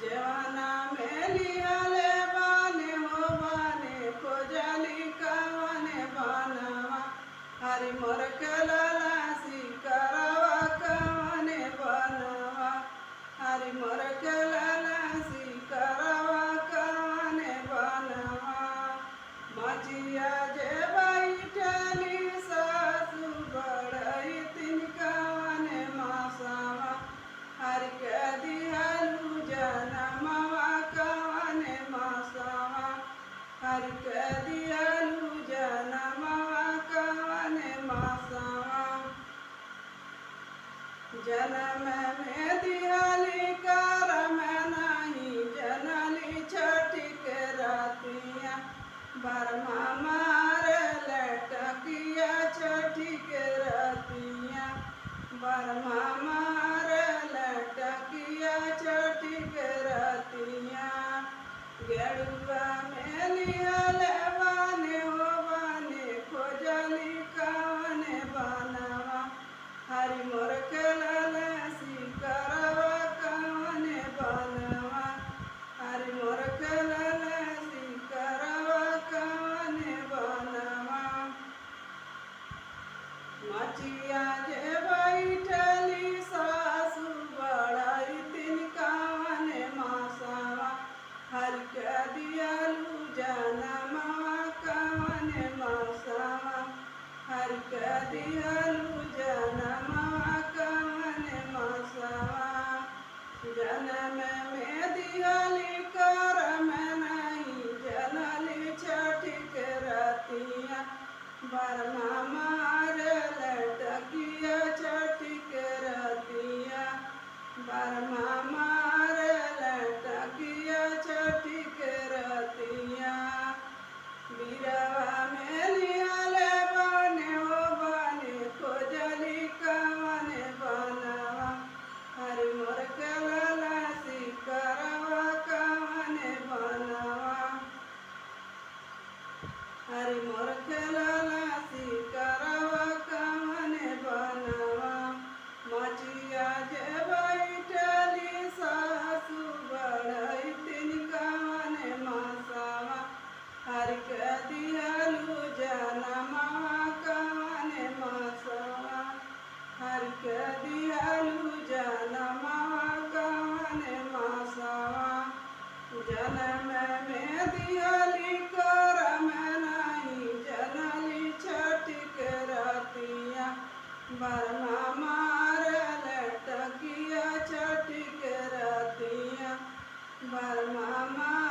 जवाना में लिहले बाने हो बाने खोजली कवने बनवा। हरि मोर के लाला करवा कवने बनवा। हरि मोर के लाला करवा कवने बनवा। मचिया जे बैठली सासु बड़ई तिनकवने मासावा। हरि के दिहलु जनमवा कवने मासावा। हरि के दिहलु जनमवा कवने मासावा। जनम में दिहली करम नहीं जनली छठी के रतिया। बरमा मार लटकिया छठी के रतिया। बरमा मार लटकिया छठी के रतिया। गेड़ुआ में लिहल बाने हो बाने खोजली कवने बनवा। हरि मोर के लाला करवा कवने बनवा। हरि मोर के लाला करवा कवने बनवा। मचिया जे बैठली सासु बड़ई तिनकवने मासावा। हरि के दियालु जनमवा कवने मासावा। हरि के दियालु जनमवा कवने मासावा। जनम में दिहली करम नहीं जनली छठी के रतिया। बरमा मार लटकिया छठी के रतिया। बरमा मार लटकिया छठी के रतिया। बिरवा में लिहले बाने हो बाने खोजली कवने बनवा। हरि मोर के लाला करवा कवने बनवा। हरि मोर के लाला करवा कवने बनवा। मचिया जे बैठली सासु बड़ई तिनकवने मासावा। हरि के दिहलु जनमवा कवने मासावा। हरि के दिहलु जनमवा कवने मासावा। जनम में दिहली करम नहीं जनली छठी के रतिया। बरमा मार लटकिया छठी के रतिया। बरमा मार